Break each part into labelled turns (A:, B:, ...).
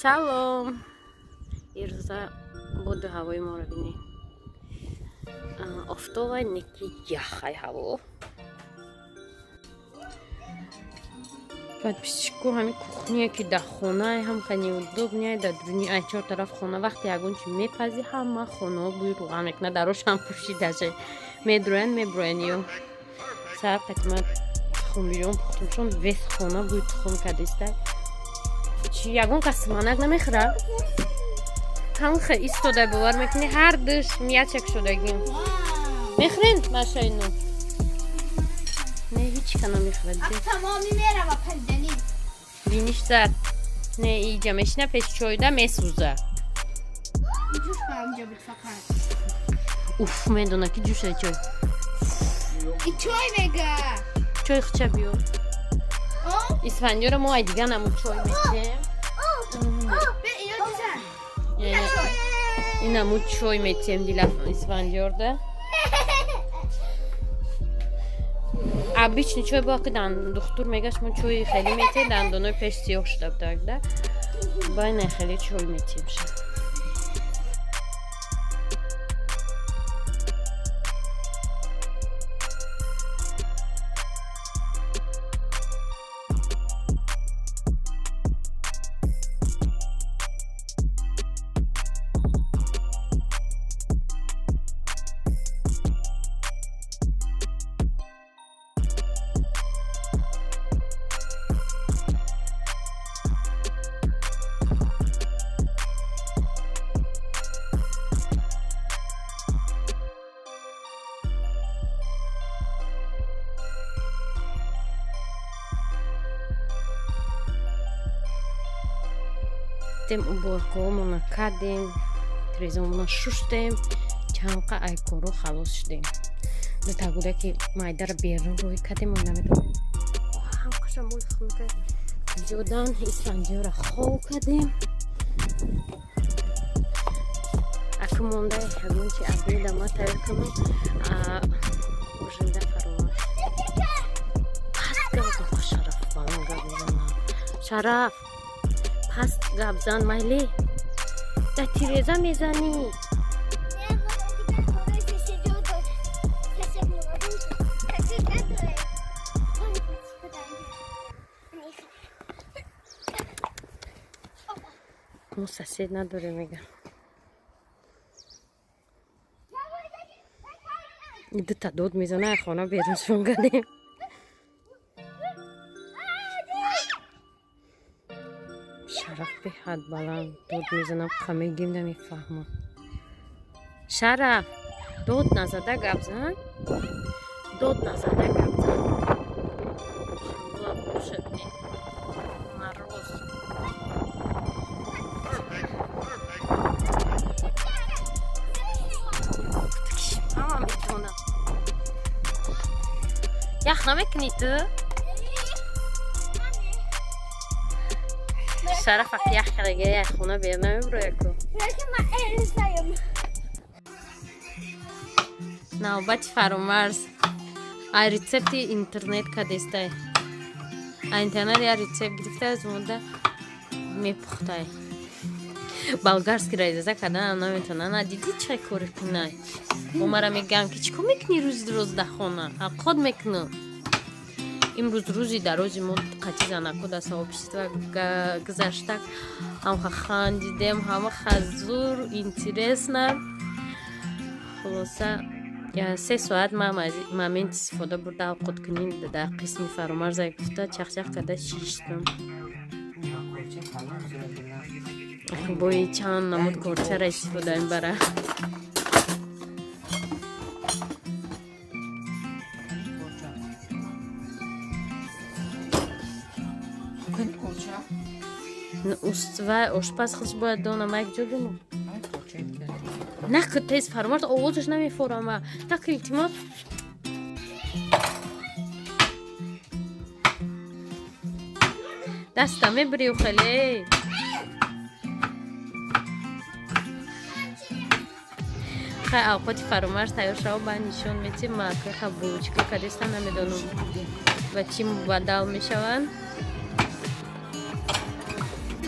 A: Салом. Ирӯза боду ҳавои моро бинед. Офтобай, неки яхай ҳаво. Подписчико, ҳами кухня, ки дар хонае, ҳам ха неудобный, дар дуруни ай чор тараф хона, вақте ягон чи мепазӣ, ҳама хонаҳо бӯи руған мекунад, дарошам пӯшидаша, медроянд, меброянд. Ё сар қатима тухмбирён пухтум, чун весь хона бӯи тухм кардиста. Чи, ягон кас суманак намехӯрад? Ҳамха истода, бовар мекунӣ, ҳар душ мячак шудагим. Мехӯрен машайну? Не, ҳеч ка намехӯрад.
B: Тамоми мерава пазданӣ.
A: Биниш зад. Не, иҷа мешина, пеш чойда месӯза.
B: Ҷӯш ба ҳамҷа буд фақат.
A: Уф, медона ки ҷӯша чой.
B: И чой мега.
A: Чой хча биё. Исфандиёра мо ай дига намуд чой метем.
B: Бе, ино чизан?
A: Инамуд чой метем дила Исфандиёрда. Обычный чой бо ки духтур мега, шумо чои хеле метем, дандонои пеш сиёҳ шуда будак да. Байна хеле чой метем ша. Тем, уборкаҳомона кардем, трезомона шуштем, чанқа айкоро халос шудем. Дута гудаки майдара берун рӯй кардем, ой, намедонам, ҳамқаша мои хунука ҷодан. Исфандиёра хов кардем. Аку монда ягон чи обеда ма тайёр кунам, ужинда фаромӯш. Паст гап зан, Шараф, баланд гап мезанам. Шараф, паст гап зан, майли, дар тиреза мезанӣ. Мо сосед надорем, мега. Дута дод мезана, хона беруншон кардем. Шараф беҳад баланд дод мезанам, қамегим намефаҳмам. Шараф, дод назада гап зан, дод назада гап зан. Боша, бинед, мороз. Ҳама метавонам. Ях намекунӣ ту? Шараф ак ях кардаги, як хона бер намеброяку. Навбати Фаромарз. Ай рецепти интернет кадестай, а интернет я рецепт гирифта, аз муда мепухтай. Болгарский райзаза карданам наметавонам. На, дидӣ, чӣ кори кунай? Бо мара мегӯям, ки чӣ кор мекунӣ рӯзи роз дар хона? Авқот мекунам. Имрӯз рӯзи дарози мо қати занако дар сообщество гузашта. Ҳамха хандидем, ҳама хазур интересно. Хулоса, 3 соат ма момент истифода бурда, авқоткунӣ дар қисми Фаромарза гуфта, чахчах карда шиштам. Бои чанд намуд корчара истифода мебара. Вай ошпаз худш бояд донам, як ҷо донам. Наку, тез, Фаромарз, овозаш намефорама. Наку, илтимос. Даста мебирию хеле. Хай, авқоти Фаромарз тайёр шава, ба нишон метим. Ма булочка кадеста, намедонам, ба чӣ мубаддал мешаванд.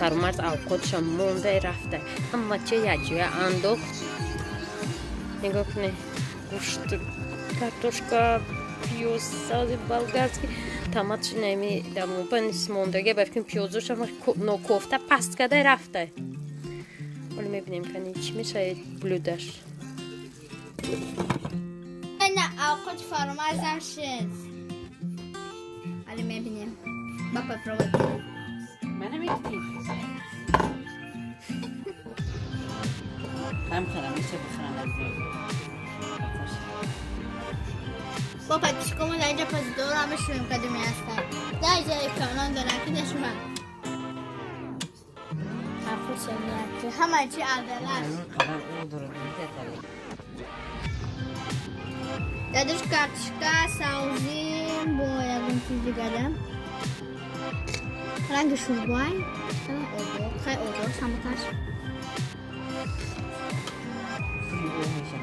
A: Фармарз авқотша мондай рафта, ҳама чи якҷоя андохт. Нигоҳ кунед: гӯшт, картошка, пиёз, сабзи болгарский, томатши нами дамобанис мондага. Ба фикрам, пиёзошам нокофта паст карда рафта. Ҳоло мебинем, кани чӣ мешавад блюдо ш.
B: На, авқот Фармазам шид. Али мебинем. Ба попробовать.
C: Мана мекунӣ. Хам хӯрам, меша бихӯрам аз.
B: Бо подписчикомо дар инҷа пазидора мешунем, кадоме ҳастанд. Дар инҷа экранон дорам, ки нешунам. Ҳама чи адалаш.
C: Қадам ӯ дорад, метарӣ.
B: Дадуш картошка, савзӣ бо ягон чиз дигара. Ранги шӯрбоай. Обо, хай обо, самоташ.
C: Пули ӯ меша.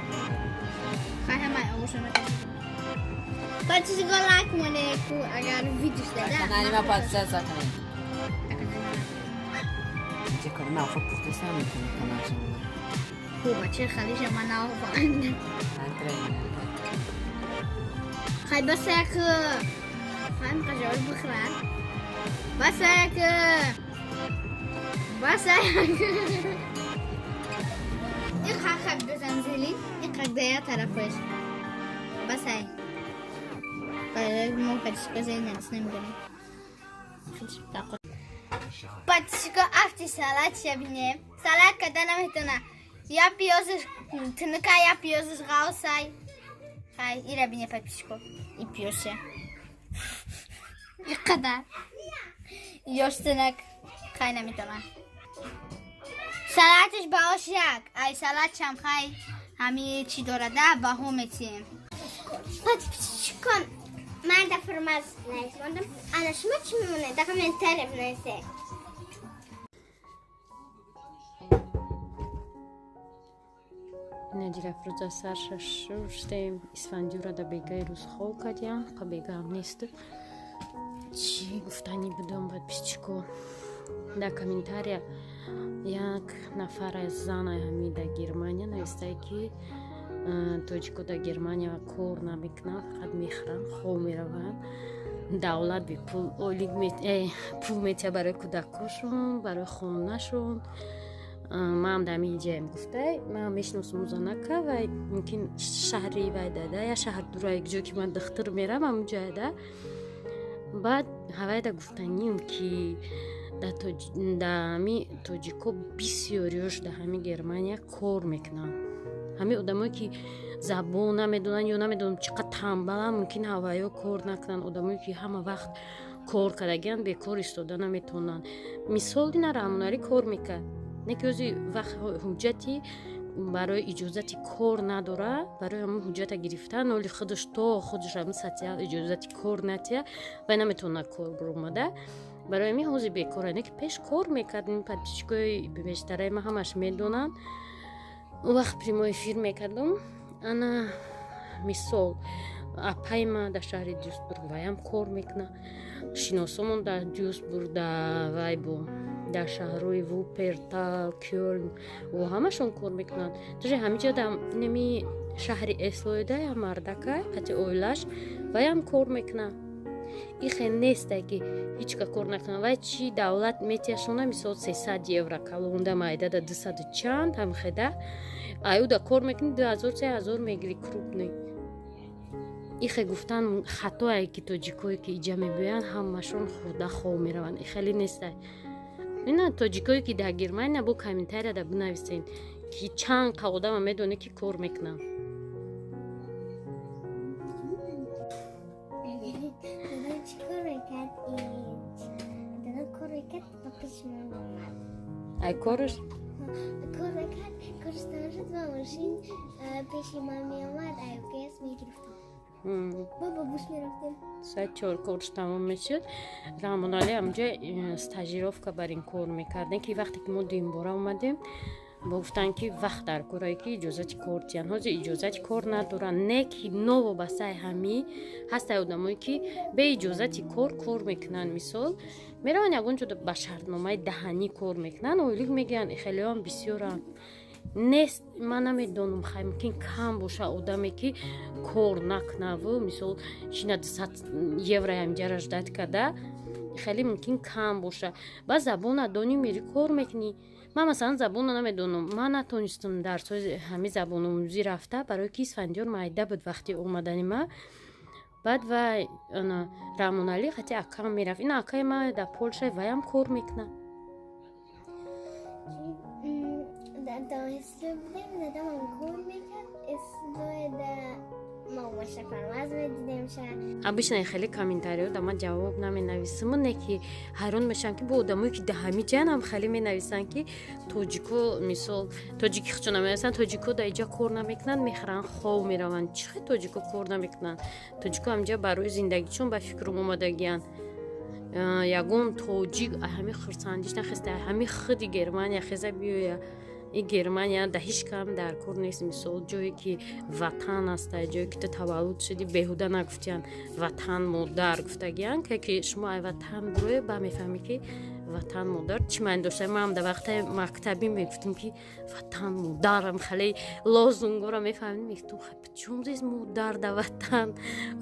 B: Хай ҳамаи обоша меташ. Подписчико, лайк монед ку, агар видео дада.
C: Канали ма подписаться кунед. Инҷа кор ма хуб пухтасам метавонӣ каналшон.
B: Хуб, чӣ халиша ман наованд. Хай, бас як хай қажор бихӯрад. Бас як, бас як. Ин хак бизан зели, ин хак дая тарафаш. Бас ай. Мо подписчика зели надис намедонем. Подписчика, афти салат шабинем. Салат када наметона. Я пиёзш тунука, я пиёзш ғавсай. Хай, ира бине, подписчико. И пиёзше. Иқадар. Ёш тунук. Хай, наметона. Салатш баош як. Ай салатшам хай ҳами чӣ дорада, баҳо метиҳем.
D: Подписчикон, ман дар Фармаз нависмондам. Ана шумо чӣ мемонед? Дар комментария бинависед.
A: Ина Дилафрӯза сарша шуштем, Исфандиюра да бегаи рӯз хоб кардям, қа бегаам нест. Чӣ гуфтанӣ будам, подписчико? Дар комментария як нафар аз зана ҳами дар Германия навистае, ки тоҷико дар Германия кор намекунанд, фақат мехӯранд, хоб мераванд, давлат бепул ойлик пул метиҳад барои кӯдакҳошон, барои хонашон. Маам дар ҳамин ҷаем, гуфтай. Ман мешиносам занака, вай мумкин шаҳри вай дада, я шаҳр дура, як ҷое ки ман духтур мерам, ҳамун ҷояда. Баъд ҳавайда гуфтаним, ки дар ҳами тоҷико бисёриёш дар ҳами Германия кор мекунанд. Ҳамин одамое ки забон намедонанд ё намедонам чӣ қадр тамбаланд, мумкин ҳавайё кор накунанд. Одамое ки ҳама вақт кор кардагианд, бекор истода наметавонанд. Мисол, дина Раҳмоналӣ кор мекард, не ки ози вақт ҳуҷҷати барои иҷозати кор надора. Барои ҳамун ҳуҷҷата гирифтан, оли худаш то худаш ҳамун социал иҷозати кор натия, вай наметавонад кор биромада. Барои ҳамин ҳозир бекора, не ки пеш кор мекард. Ин подписчикои бештараи ма ҳамаш медонанд, он вақт прямой эфир мекардум. Ана мисол, апаи ма дар шаҳри Дюсбург, ваям кор мекунад. Шиносомон дар Дюсбург, дар вайбо, дар шаҳрҳои Вупертал, Кёлн, во ҳамашон кор мекунанд. Даже ҳамиҷо дар неми шаҳри Эслоида я мардака қати оилаш, ваям кор мекунад. Ихе нестай, ки ҳеҷ ка кор накунад. Вай чи давлат метиҳашона, мисол, 300 евро, калонда майдада дусаду чанд ҳамхеда. Аюда кор мекунӣ, 2000, 3000 мегирӣ крупный. Ихе гуфтан хатое, ки тоҷикое ки иҷа мебиёянд, ҳамашон хӯрда хоб мераванд. Ихеле нестай. Ина тоҷикое ки дар Германия, бо комментарияда бинависен, ки чанд қа одама медонед, ки кор мекунанд.
D: Дадам чӣ кор мекард? Дадам кор мекард, ба пеши ман омад.
A: Ай кораш?
D: Кор мекард, кораш тамом шуд ва мошин пеши ман меомад, ай УКС мегирифтам. Мо ба буш мерафтем.
A: Соати 4 корш тамом мешуд. Раҳмоналӣ ҳамҷо стажировка бар ин кор мекардем, ки вақте ки мо дуюмбора омадем. Бо гуфтанд, ки вақт дар корае, ки иҷозати кор диҳанд. Ҳозир иҷозати кор надоранд, не ки новобастаи ҳамӣ ҳастай одамое, ки бе иҷозати кор кор мекунанд. Мисол, мераванд ягон ҷо, ба шартномаи даҳанӣ кор мекунанд, ойлик мегиранд. Хелеам бисёранд, нест, ман намедонам, хай, мумкин кам боша одаме, ки кор накунаву, мисол, шина 200 евро ҳамҷара ждать када. Хеле мумкин кам боша. Ба забона донӣ, мери кор мекунӣ. Ман, масалан, забонро намедонам. Ман натонистам дарсҳои ҳамин забономӯзӣ рафта, барои ки Исфандиёр майда буд вақти омадани ма. Баъд вай Раҳмоналӣ хати акам мерафт. Ин акаи ма дар Полша, ваям кор мекунад.
D: Дар будем, дадамам кор мекард, ма парваз медидем.
A: Обычно хеле комментариҳо да ман ҷавоб наменависам, не ки ҳайрон мешавам, ки бо одамое, ки да ҳами ҷанам, хеле менависанд, ки тоҷико, мисол, тоҷики худшо наменависанд, тоҷико да иҷа кор намекунанд, мехӯранд, хов мераванд. Чӣ хел тоҷико кор намекунанд? Тоҷико ҳамҷа барои зиндагичон ба фикрум омадагиянд. Ягон тоҷик ҳами хурсандиш нахеста, ҳами худи Германия хеза биёя. Ин Германия да ҳеҷ кам дар кор нест. Мисол, ҷое ки ватан аста, ҷое ки ту таваллуд шудӣ, беҳуда нагуфтиянд «ватан модар» гуфтагиянд. Ки шумо ай ватан бурое, ба мефаҳмӣ, ки ватан модар чӣ маъни дошта. Ман дар вақти мактабӣ мегуфтам, ки ватан модарам, хеле лозунгора мефаҳмидем. Мегуфтам, чун зист модар да ватан,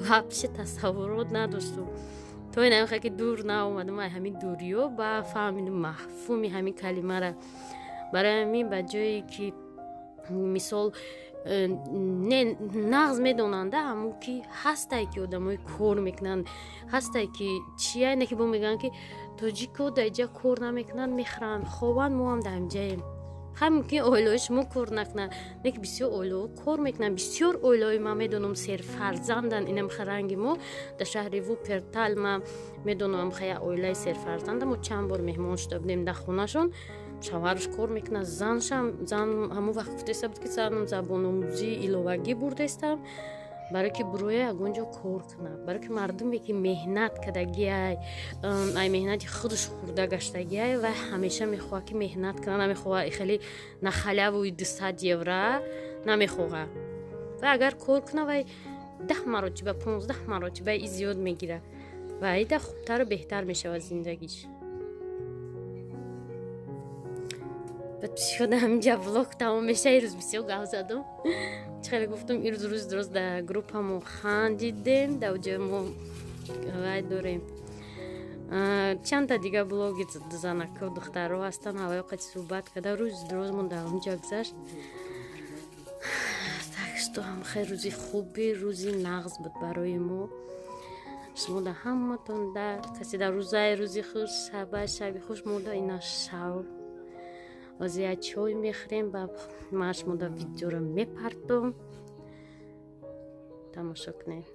A: вообще тасаввурот надоштум, то ин ҳамин ки дур наомадам. Ай ҳамин дуриё ба фаҳмидум мафҳуми ҳамин калимара. Барои ҳамин, ба ҷое ки, мисол, не нағз медонанда, ҳамун ки ҳастае, ки одамои кор мекунанд, ҳастае, ки чия, не ки бо мегӯянд, ки тоҷико дар иҷа кор намекунанд, мехӯранд, хобанд. Мо ҳам дар ҳамҷаем. Хай, мумкин оилаҳои шумо кор накунанд, не ки бисёр оилаҳо кор мекунанд. Бисёр оилаҳои ман медонам, серфарзанданд. Инам ранги мо дар шаҳри Вупертал ман медонам, хая, оилаи серфарзанда. Мо чанд бор меҳмон шуда будем дар хонашон. Шавҳараш кор мекунад, заншам, зан ҳамон вақт гуфтеста буд, ки занам забономӯзии иловагӣ бурдестам, барое ки буроя ягон ҷо кор кунад. Барое ки мардуме, ки меҳнат кардагиай, ай меҳнати худаш хӯрда гаштагиай, ва ҳамеша мехоҳад, ки меҳнат кунад. Намехоҳад хеле на халяву и 200 евро намехоҳад. Ва агар кор кунад, вай 10 маротиба, 15 маротиба и зиёд мегирад ва ида хубтару беҳтар мешавад зиндагиш. Шуда ҳаминҷа влог тамом меша. Ирӯз бисёр гап задум. Чӣ хеле гуфтум, ирӯз рӯзи дуруст дар группамо хандидем, дар ҷои мо вай дорем. Чандта дига блоги занаку духтаро ҳастанд, ҳаваё қати суҳбат карда, рӯзи дурӯзмон дар ҳаминҷа гузашт. Так что ҳам хел рӯзи хуби, рӯзи нағз буд барои мо. Шумо да ҳаматон, да касе дар рӯзаи рӯзи хуш, шаба шаби хуш. Мо да ина шав ҳозир як чой мехӯрем, ба ман шумо да видеоро мепартом, тамошо кунед.